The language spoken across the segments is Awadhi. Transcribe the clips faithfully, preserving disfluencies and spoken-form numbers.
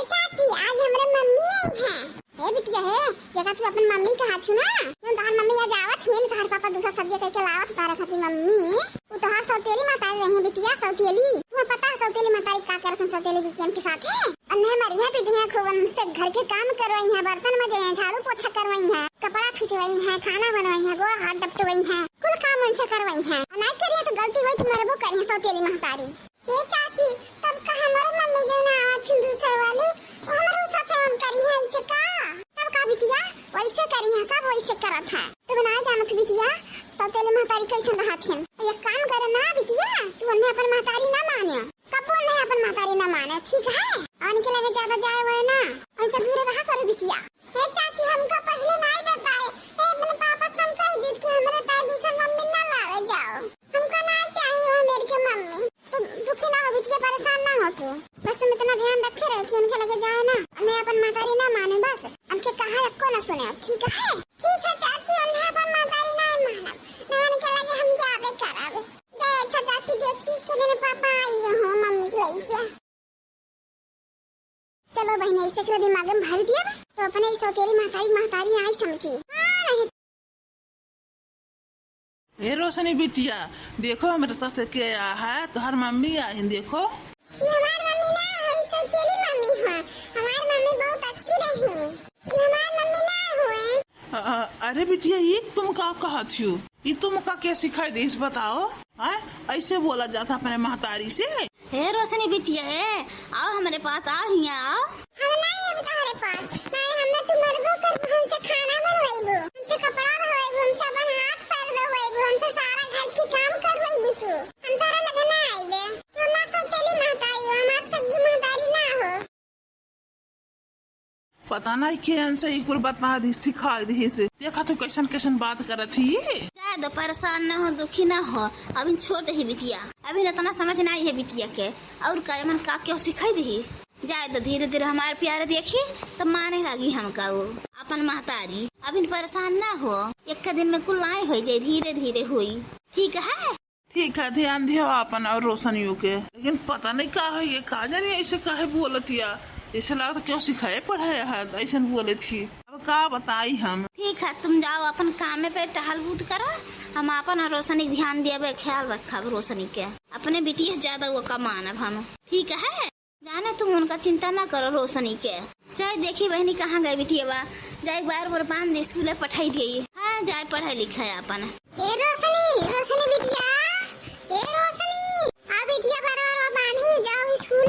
ए चाची, आज हमरे मम्मी आई है। ए बिटिया हे, जेका तू अपन मम्मी कहत हू ना, जौन तोहार मम्मी आज आवत हिन, तोहार पापा दूसरा सब्जी कह के लावत तारा खातिर मम्मी, उ तोहार सौतेली महतारी रही है बिटिया, सौतेली। तुम्हें पता है सौतेली महतारी का करत हन सौतेली बिटियन के साथ है? अन्हे मरिया पिटिया खूब उनसे घर के काम करवाई है, बर्तन मजवाई है, झाड़ू पोछा करवाई है, कपड़ा खिंचवाई है, खाना बनवाई है, गोड़ हाथ डपटवाई है, कुल काम उनसे करवाई है। और नाई करिए तो गलती होई तो मरबो करिए सौतेली महतारी। ए चाची, तब का हमरो मम्मी जौन आवत हिन दूसर वाली, वो हमरो साथे हम करिहैं ऐसे का? तब का बिटिया, वैसे करिहैं, सब वैसे करत है। तू ना जानत बिटिया, सौतेली महतारी कैसन रहत हिन। एक काम कर ना बिटिया, तू उन्हें अपन महतारी ना माने, कबो उन्हें अपन महतारी ना माने, ठीक है? उनके लगे ज्यादा जाए वाए ना, उनसे दूर रहा करो बिटिया। ए चाची, हमका पहिले नाई बताए। ए, अपने पापा से हम कह दीत कि हमरे ताई दूसर मम्मी ना लावे जाओ। हमका ना चाहिए वो मेरे के मम्मी। तो दुखी ना हो बिटिया, परेशान ना हो तू। बस तुम इतना ध्यान रखे रहो कि उनके लगे जाए ना, उन्हें अपन महतारी ना माने बस। उनके कहा एको ना सुने, ठीक है? ठीक है चाची, उन्हें अपन महतारी ना मानब। ना उनके लगे हम जाबे करब। जय अच्छा चाची, देखी के दिन पापा आई हो मम्मी के लइके। चलो बहिनी, ऐसे एकरे दिमाग में भर दिया बा, तो अपने ई सौतेली महतारी, महतारी आई समझी। हाँ, नहीं। ए रोशनी बिटिया, देखो हमरे साथ के आया है, तोहर मम्मी आई है, देखो। ये हमार मम्मी ना हो, ई सौतेली मम्मी हो। हमार मम्मी बहुत अच्छी रही। ये हमार मम्मी ना हुए। अ-, अ-, अरे बिटिया, ये तुम का कहत हो? ये तुमका के सिखाई दिहिस बताओ? हैं? ऐसे बोला जाता अपने महतारी से? हे रोशनी बिटिया, हे, आओ हमरे पास, आओ हियाँ आओ। हम ना आइब तोहरे पास, ना हमें तू मरबो करबो, हमसे खाना बनवाइबो, हमसे कपड़ा धोवाइबो, हमसे अपन हाथ पैर धोवाइबो, हमसे सारा घर के काम करवाइबो तू। हम तोहरे लगे ना आइबे, तू हमार सौतेली महतारी हो, हमार सगी महतारी ना हो। पता नहीं केहन से ई कुल बता दी, सिखा दी से। देखा तू कैसन कैसन बात करत ही। जाए दो, परेशान ना हो, दुखी ना हो, अभी छोट ही बिटिया, अभी इतना समझ ना आई है बिटिया के। और का एमन का क्यों सिखाई दी? जाए दो, धीरे धीरे हमार प्यार देखी, तब माने लागी हमका वो अपन महतारी। अभी परेशान ना हो, एक दिन में कुल नाई हो जाए, धीरे धीरे होई, ठीक है? ठीक है, ध्यान दियो आपन और रोशनियों के। लेकिन पता नहीं का है, ये का जानी ऐसे काहे बोलत या, ऐसे लगता क्यों सिखाए पढ़ाए है, ऐसे बोले थी। अब का बताई हम। ठीक है, तुम जाओ अपन काम में पे टहल बूत करो, हम आपन और रोशनी के ध्यान दियाबे, ख्याल रखब रोशनी के, अपने बिटिया से ज्यादा वो का मानब हम, ठीक है? जाने तुम उनका चिंता ना करो रोशनी के। चाहे देखी बहनी कहाँ गई बिटिया बा, जाए बार बार बांध दे स्कूल पठाई दिए। हाँ, जाए पढ़े लिखे अपन। ए रोशनी, रोशनी बिटिया, ए रोशनी, आ बिटिया बार बार बांधी जाओ स्कूल।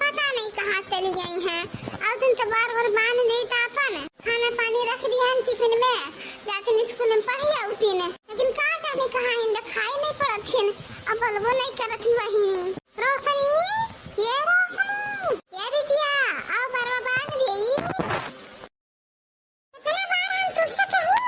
पता नहीं कहाँ चली गई हैं। और दिन तो बार बार बांध दे था अपन, खाना पानी रख दिया हम टिफिन में, जाते स्कूल में पढ़ी आती ने। लेकिन का जाने कहाँ इनका खाए नहीं पड़त हिन, अब बोलबो नहीं करत ही बहिनी। रोशनी, ये रोशनी, ये बिटिया, आओ बरवा बांध गई। कितना बार हम तुझसे कही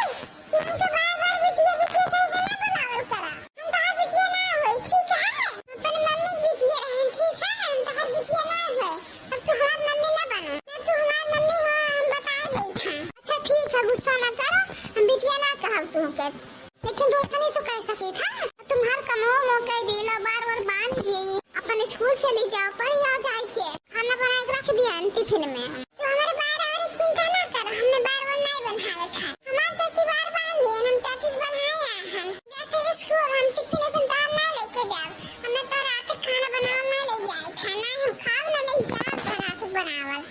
कि हमके बार-बार बिटिया, बिटिया कह के ना बुलावल करा। हम तोहार बिटिया ना होई, ठीक है? अपन मम्मी के बिटिया रहे, ठीक है? हम तोहार बिटिया ना होई। अब तू हमार मम्मी ना बनो। ना तू हमार मम्मी हो, हम बता देत हैं। अच्छा ठीक है, गुस्सा ना करो, हम बिटिया ना कहब तुमके। लेकिन रोशनी तो कह सकी था, तुम्हार कमो मो कह दिलो, बार बार बांध दिए, अपन स्कूल चली जाओ, पढ़ आ जाए के, खाना बना के रख दिया टिफिन में। तो हमारे बार और चिंता ना कर, हमने बार बार नहीं बनावे खाए। हमार चाची बार बांध दिए, हम चाची से बनाए आए हैं। जाते स्कूल हम टिफिन अपन दाल ना लेके जाओ, हमें तो रात के खाना बनावल ना ले जाए, खाना हम खाओ ना ले जाओ तो रात के बनावल।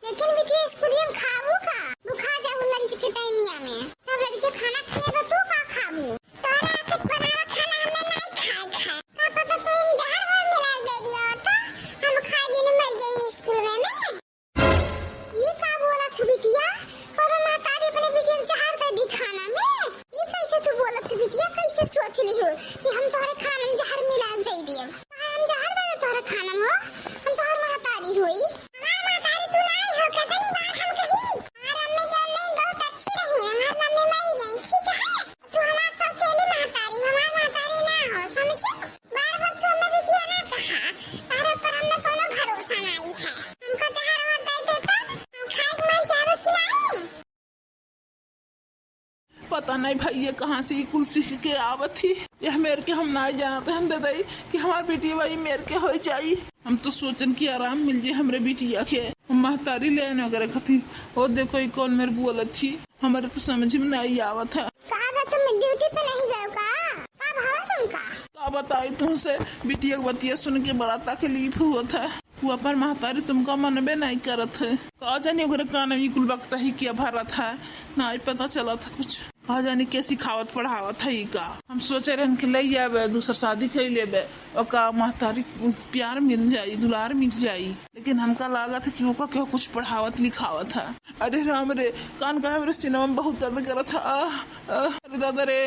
लेकिन बिटिया, स्कूलिया में खाबू का? तू खा जाबू लंच के टाइमिया में। सब लड़के खाना खाए तो तू का खाबू? तोहरा आके बनावा खाना हमें नहीं खाए खाए। का पता तू हम जहर भर मिला दे दिया हो तो हम खा के मर जाई स्कूल में, में। ई का बोला छु बिटिया? कोनो महतारी अपने बिटिया के जहर दे दी खाना में? ई कैसे तू बोला छु बिटिया? कैसे सोच ली हो कि हम तोहरे खाना में जहर मिला दे दिए? हम जहर दे दे तोहरे खाना में हो? हम तोहर महतारी होई? हमार महतारी तू नाई हो, कितनी बार हम कही। हमार मम्मी जौन रही बहुत अच्छी रही, हमार मम्मी मरी गई, ठीक है? तू हमार सौतेली महतारी, हमार महतारी ना हो, समझो? बार बार तू हमें बिटिया ना कहा, तारे पर हमें कोनो भरोसा नाई है। हमको जहर वर दे दे तो हम खाए के मर जावे कि नाई? पता नहीं भाई, ये कहाँ से ई कुल सीख के आवत ही। यह मेर के हम नाई जानत हन ददई कि हमार बेटी भाई मेर के हो जाई। हम तो सोचन कि आराम मिल जाए हमरे बिटिया के, हम महतारी ले आने वगैरह खातिर। ओ देखो, ई कौन मेर बोलत थी, हमरे तो समझ में नहीं आवत है। का बा, तुम ड्यूटी पे नहीं गए का? का भवा तुमका? का बताई तुमसे, बिटिया के बतिया सुन के बड़ा तकलीफ हुआ था। वो अपन महतारी तुमका मनबे नहीं करत है। का जानी ओकरे कान में ई कुल बकता ही क्या भरत है, नहीं पता चलत है कुछ। का जानी के सिखावत पढ़ावत है ई का। हम सोचे रहन कि ले आवे, दूसर शादी कर लेबे, ओका महतारी प्यार मिल जाई, दुलार मिल जाई, लेकिन हमका लागत है कि ओका केहू कुछ पढ़ावत लिखावत है। अरे राम रे, कान का हमरे सीना में बहुत दर्द करत है। आह, आह, अरे दादा रे,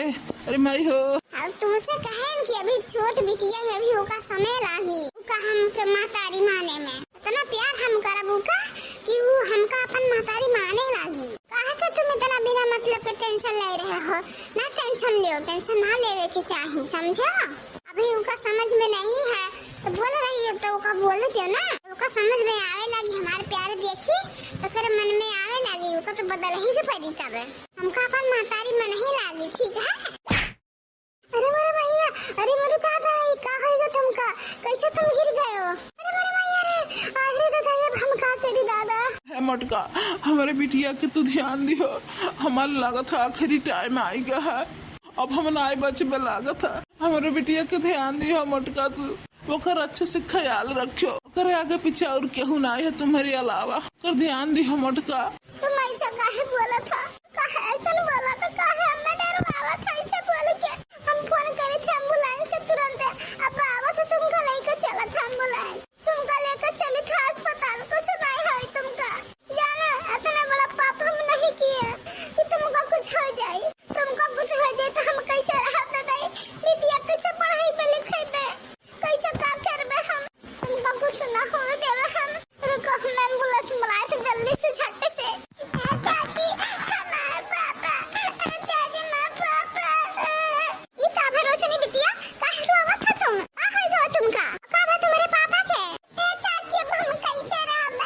अरे माई हो। अब तुमसे कहेन कि अभी छोट बिटिया है, अभी ओका समय लागी, ओका हमके महतारी माने में। इतना प्यार हम करब ओका कि ऊ हमका अपन महतारी माने लागी। काहे के तुम इतना बिना मतलब के टेंशन ले रहे हो? ना टेंशन लियो, टेंशन ना लेवे के चाही, समझो? अभी ओका समझ में नहीं है, तो बोल रही है तो ओका बोल दो ना, ओका समझ में आवे लागी हमार प्यार देखी, तो ओकरे मन में आवे लागी, ओका तो बदल ही के पड़ी तब। हमका अपन महतारी मन ही लागी, ठीक है? अरे मोरे भैया, अरे मोरे दादा, ई का होइगा तुमका? कैसे तुम गिर गए हो? अरे मोरे भैया रे, अरे दादा, ये अब हम का करी दादा? हे मोटका, हमरे बिटिया के तू ध्यान दियो, हमार लागत है आखिरी टाइम आइगा है, अब हम नाई बचबे लागत है। हमरे बिटिया के ध्यान दियो मोटका तू, ओकर अच्छे से ख्याल रखियो, ओकरे आगे पीछे और केहू नाई है तुम्हरे अलावा, ओकर ध्यान दियो मोटका। तुम ऐसा काहे बोलत हो? काहे ऐसन बोलत हो? काहे हमें डरवावत हो ऐसे बोल के? हम फोन करे थे एम्बुलेंस के तुरंत, अब आवत है तुमका लेके चलत है एम्बुलेंस। तुमका लेके चली था अस्पताल, कुछ नहीं होई तुमका। जाना, इतना बड़ा पाप हम नहीं किए कि तुमका कुछ हो जाए। तुमका कुछ हो जाए तो हम कैसे रहब बताई? बिटिया कैसे पढ़ाई पे लिखाई पे? कैसे का करबे हम? तुमका कुछ ना होवे देवे हम। रुको, हम एम्बुलेंस बुलाए थे जल्दी से, झट से। ए चाची, हमार पापा, ए चाची, हमार पापा। ई का भरोसे नहीं बिटिया, काहे रोवत हो तुम? का होई गवा तुमका? का बा तुम्हरे पापा के? ए चाची, अब हम कैसे रहब?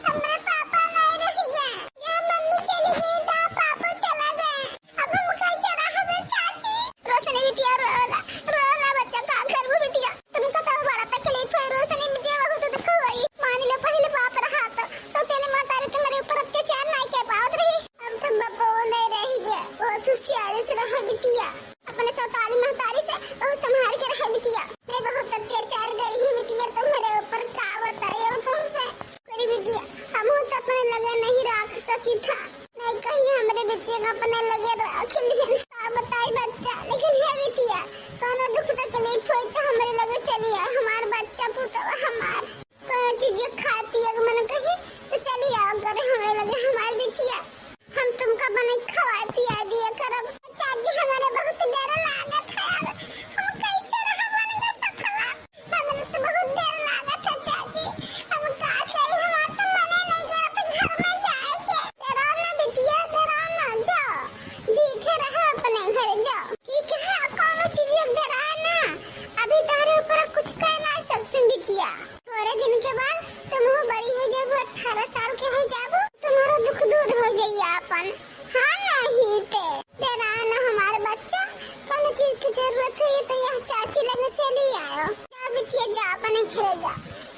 हमरे पापा नहीं रह गए। यहाँ मम्मी चली गई, तो पापा चला गए। अब हम कैसे रहब, चाची? रोशनी बिटिया, रो ना, रो ना बच्चा, का करबू बिटिया? तुमका तो बड़ा तकलीफ है, रोशनी बिटिया, बहुत दुख होई। मान लो, पहले बाप रहा तो सौतेली महतारी तुम्हरे ऊपर अत्याचार नहीं कर पावत रही। अब तो बापो नहीं रह गया, बहुत होशियारी से रहो बिटिया। अपने सौताली महतारी से बहुत संभाल के रहे बिटिया। नहीं, बहुत अत्याचार करी है बिटिया तुम्हरे ऊपर, का बताई अब तुमसे। करी बिटिया, हम तो अपने लगे नहीं रख सकी था। नहीं कहीं हमरे बिटिया का अपने लगे रख लिहन। का बताई बच्चा, लेकिन हे बिटिया, कौनो दुख तकलीफ होई तो हमरे लगे चली आए, हमार बच्चा पुतवा हमार। कौनो चीज खाए पिए के मन कही तो चली आवा करे हमरे लगे, हमार बिटिया। हम तुमका बनाई खवाए पियाए दिया करब। चाची, हमारे बहुत डर लागत है, अब हम कैसे रहब उनका सफला? हमरा तो बहुत डर लागत है चाची, हम का करी, हमार तो मने नहीं करत घर में जाए के। डराओ ना बिटिया, डराओ ना, जाओ, बैठे रहो अपने घर, जाओ। ठीक है, कौनो चीज डराए ना, अभी तोहरे ऊपर कुछ कर ना सकते बिटिया। थोड़े दिन के बाद तुम बड़ी हो जाबू, अठारह साल के हो जाबू, तुम्हारा दुख दूर हो जाई आपन। हाँ, नहीं ते डरा ना हमार बच्चा, कौनो चीज की जरूरत हुई तो यह चाची लगे चली आयो। जा बिटिया, जा अपने घरे जा,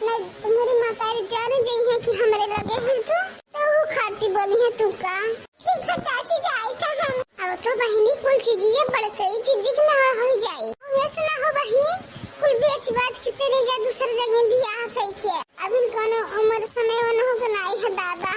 नहीं तुम्हारी महतारी जान जाई है कि हमरे लगे है तू, तो वो खाती बोली है तू का। ठीक है चाची, जाई था हम। अब तो बहिनी कुल चीजिए बड़कई चीजी के ना हो जाई। वैसे ना हो बहिनी, कुल बेच बाच के चले जा दूसर जगह बियाह कई के। अभी कोनो उम्र समय वो ना हो के नाई है दादा।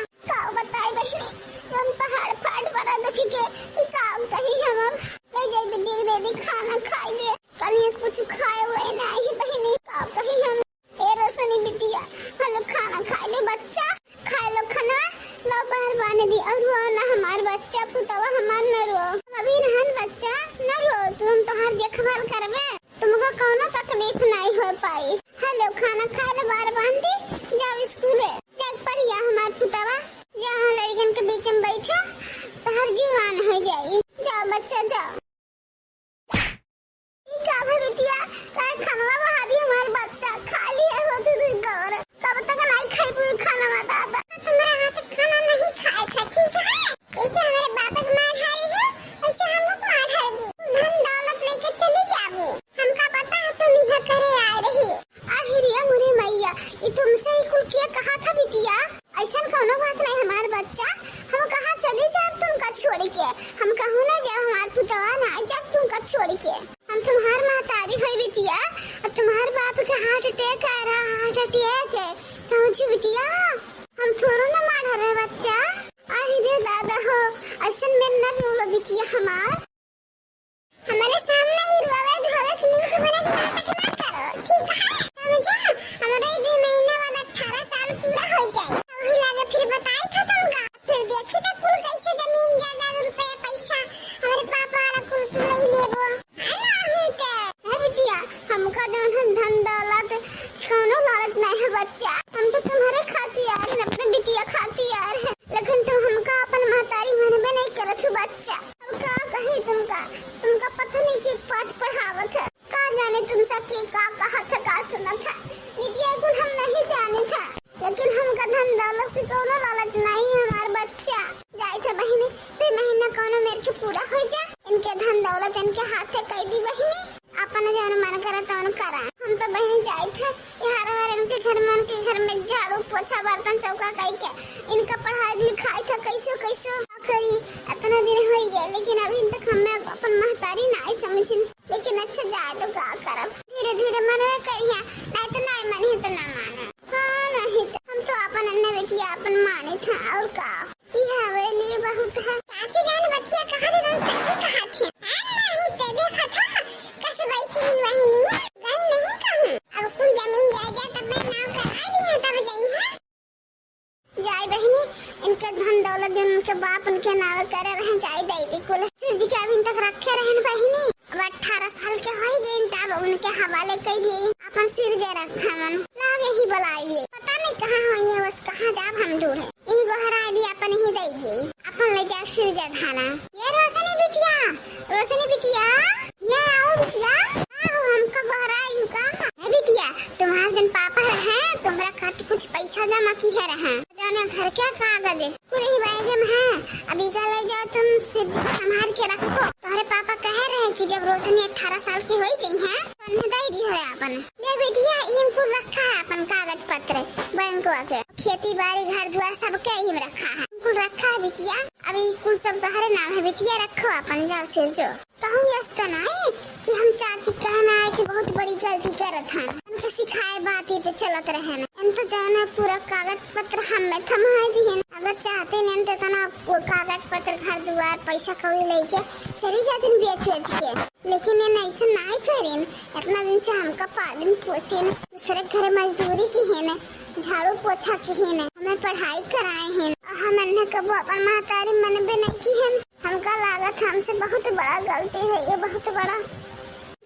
जी बिटिया, हम थोड़ो ना मार रहे बच्चा। अरे रे दादा हो, अइसन में ना बोलो बिटिया हमार। हमरे सामने ई रोवे धोवे के नीक बने के नाटक ना करो, ठीक है? समझा? हमरे ई दुइ महीना बाद अठारह साल पूरा होइ जाई। वही लागे फिर बताई था तुमका। फिर देखी तो कुल कैसे जमीन जायदाद रुपया पैसा हमरे पापा वाला कुल कुल ले लेबो। है ना ही के? है बिटिया, हमका जौन है धन दौलत कौनो लालच नहीं है बच्चा। हम तो तुम्हारे खातिर आए हैं, अपने बिटिया खातिर आए हैं, लेकिन तुम हमका अपन महतारी मानबे नहीं करत हो बच्चा। अब का कही तुमका, तुमका पता नहीं कि पाठ पढ़ावत है, का जाने तुमसे के का कहत है, का सुनत है। बिटिया कुल हम नहीं जाने था, लेकिन हमका धन दौलत के कौनो लालच नहीं है हमार बच्चा। जाए थे बहिनी, दुइ महीना कौनो मेर के पूरा हो जा, इनके धन दौलत इनके हाथ से कह दी बहिनी, अपन जौन मन करा तौन करा। हम तो बहिनी जाए थे, यार हमारे इनके घर में, उनके घर में झाड़ू पोछा बर्तन चौका कई के इनका पढ़ाई लिखाई था कैसो कैसो करी। इतना दिन हो गया, लेकिन अभी तक हमें अपन महतारी ना आई समझिन। लेकिन अच्छा जाए तो का करब, धीरे धीरे मनवे करिया, नहीं तो नहीं मनी तो ना माना। हाँ, नहीं तो हम तो अपन अन्ना बेटिया अपन माने था, और का? ई हमारे लिए बहुत है। चाची जान बतिया कहा दे तुम सही कहा थे। हाँ, नहीं तो देखा था, कसबै चीन वही नहीं, गई नहीं कहूँ। अब कुल जमीन जायदाद तब मैं नाम करा दिया तब जाइए। जाए बहिनी, इनके धन दौलत जौन उनके बाप उनके नावे करे रहे, जाए दे दी कुल। सिर जी के अभी तक रखे रहन बहिनी, अब अठारह साल के होई गए, तब उनके हवाले कर दिए, अपन सिर जे रखा मन। लाव यही बुलाई लिए, पता नहीं कहाँ होई है, बस कहाँ जाब हम ढूंढे। यही गोहरा दी, अपन ही दे दिए, अपन ले जाए सिर जे धाना। ये रोशनी बिटिया, रोशनी बिटिया, ये आओ बिटिया। का हो, हमका गोहराई का? ए बिटिया, तुम्हार जौन पापा रहे, तुम्हरा खातिर कुछ पैसा जमा किहे रहे। जौन घर के कागज कुल ही बैग में है। अब इका ले जाओ तुम सिर संभाल के रखो। तुम्हरे पापा कहे रहे कि जब रोशनी अठारह साल की होई जइहैं, तो उन्हें दे दिहो अपन। ले बिटिया, ई कुल रखा है अपन कागज पत्र बैंक के। खेती बाड़ी घर द्वार सबके ही में रखा है। कुल रखा है बिटिया। अब ई कुल सब तुम्हरे नाम है बिटिया, रखो अपन, जाओ सिर जो। कहूँ यस तो नाई कि हम चाची कहना है कि बहुत बड़ी गलती करत हन। उनके सिखाए बात ही पे चलत रहे न। हम तो जौन है पूरा कागज पत्र हमें थमाए दिहन। अगर चाहते न तो इतना वो कागज पत्र घर दुआर पैसा कौड़ी लेके चली जातिन बेच बेच के। लेकिन ये ऐसा नाई करिन। इतना दिन से हमका पालिन पोसिन। दूसरे घर मजदूरी किहिन, झाड़ू पोछा किहिन, हमें पढ़ाई कराए हिन। और हम अन्ने कबो अपन महतारी मनबे नहीं किहिन। हमका लागत हमसे बहुत बड़ा गलती है ये, बहुत बड़ा।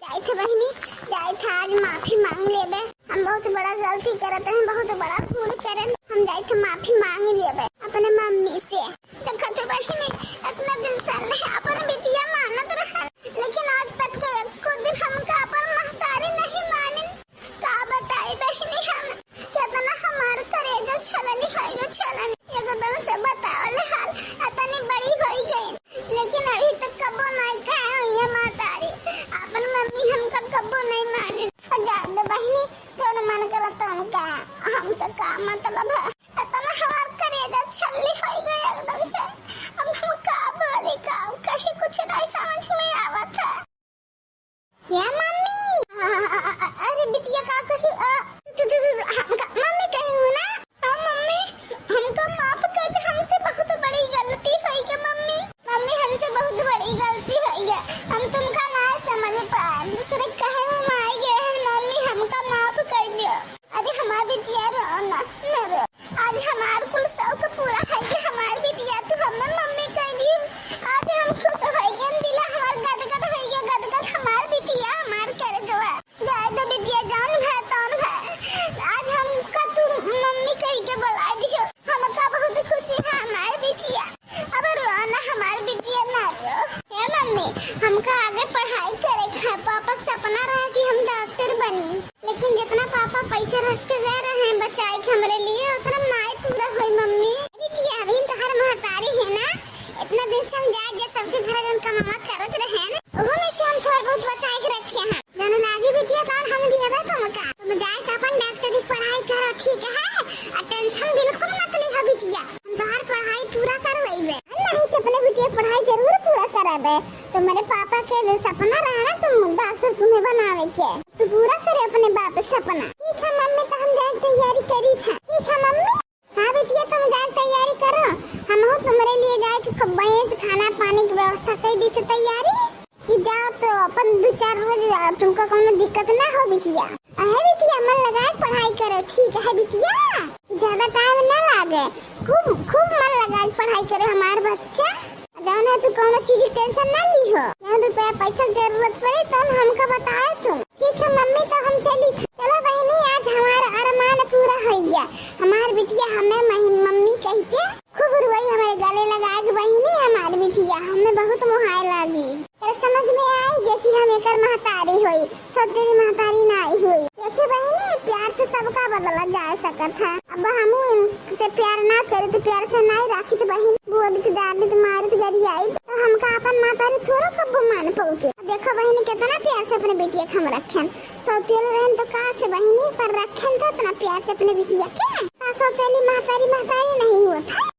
जाइत है बहिनी, जाइत है, आज माफी मांग लेबे। हम बहुत बड़ा गलती करत हैं, बहुत बड़ा भूल करन। हम जाइत है माफी मांग लेबे अपने मम्मी से। देखत है बहिनी, इतना दिन से हमने अपन बिटिया मानत रहन, लेकिन आज तक के एको दिन हमका अपन महतारी नहीं मानिन। का बताई बहिनी हम, केतना हमार करेजा छलनी होई गो छलनी। एकदम से बतावल हाल, अतनी बड़ी होई गई, लेकिन अभी तक कबो नहीं कहे हुई है महतारी। अपन मम्मी हमका कबो नहीं माने। और जाए दे बहिनी, तोर मन करत तोन का, हमसे का मतलब है? अतना हमार करेजा छलनी होई गई एकदम से। अब हम का बोली, का कहीं, कुछ नहीं समझ में आवत है। या मम्मी! अ, अ, अ, अ, अरे बिटिया, का कही? अ, तू, तू, तू, तू, हमका मम्मी कही हो ना? हाँ मम्मी, हमका माफ कर दे, हमसे बहुत बड़ी गलती होई गई मम्मी। मम्मी, हमसे बहुत बड़ी गलती होई गई, हम तुमका ना समझ पाए, दूसरे कहे में आई गए हैं मम्मी, हमका माफ कर दियो। अरे हमार बिटिया रो ना, न रो। आज हमार कुल शौक पूरा होई गया, हमार बिटिया तू हमें मम्मी कह दी। आज हम खुश होई गए, दिल हमार गदगद होई गया, गदगद हमार बिटिया, हमार करेजवा। जाए दो बिटिया, जौन भय तौन भय। आज हमका तू मम्मी कह के बुला दियो, हमका बहुत खुशी है हमार बिटिया। अब रो ना हमार बिटिया, ना रो। हे मम्मी, हमका आगे पढ़ाई करे के है, पापा के सपना रहा कि हम डॉक्टर बनी। लेकिन जितना पापा पैसा रख के गए रहे बचाए के हमरे लिए, उतना नाई पूरा होई मम्मी। अभी जी, अभी तोहर महतारी है ना, इतना दिन से हम जाए जे सबके घर जौन कमावा करत रहे ना, ओहू में से हम थोड़ा बहुत बचाए के रखे हैं। जौन लागी बिटिया तौन हम दिए बा तुमका। तुम जाए के अपन डॉक्टरी के पढ़ाई करो, ठीक है? और टेंशन बिल्कुल मत लिहा बिटिया, हम तोहर पढ़ाई पूरा करवाइबे। नहीं तो अपने बिटिया पढ़ाई जरूर पूरा कराबे। तुम्हारे पापा के जो सपना रहा ना तुम डॉक्टर तुम्हें बनावे के, तू पूरा करे अपने बाप के सपना। ठीक है मम्मी, तो हम जाए तैयारी करी था। ठीक हाँ मम्मी। हाँ बिटिया, तुम जाए के तैयारी करो, हमहू तुम्हरे लिए जाए के खूब बढ़िया से खाना पानी की व्यवस्था कर दी थे तैयारी। कि जाओ तो अपन दो चार रोज जाओ, तुमको कोनो दिक्कत ना हो बिटिया। अहे बिटिया, मन लगाए के पढ़ाई करो, ठीक है बिटिया, ज्यादा टाइम ना लागे, खूब खूब मन लगाए के पढ़ाई करो हमार बच्चा। जौन है तू कोनो चीज के टेंशन ना ली हो, जौन रुपया पैसा के जरूरत पड़े तो हमका बताए तुम। ठीक है मम्मी, तो हम चली। चलो बहिनी, आज हमार अरमान पूरा हो गया, हमार बिटिया हमें मही-, मम्मी कह के खूब रोई, हमारे गले लगाए के बहिनी, हमार बिटिया हमें बहुत मोहाए लागी। तेरे समझ में आई गया कि हम एकर महतारी होई, सौतेली महतारी नाई होई। देखे बहिनी, प्यार से सबका बदला जा सकत है। अब हमू इनसे प्यार ना करे तो प्यार से नाई राखी तो बहिनी, बोलित, डालित, मारित, गरियाई तो हमका अपन महतारी थोड़ा कब्बो मान पौते। देखो बहिनी, कितना प्यार से अपने बिटिया के हम रखेन। सौतेल रहन तो का से बहिनी, पर रखेन तो इतना प्यार से अपने बिटिया के। का सौतेली महतारी महतारी नहीं होत है?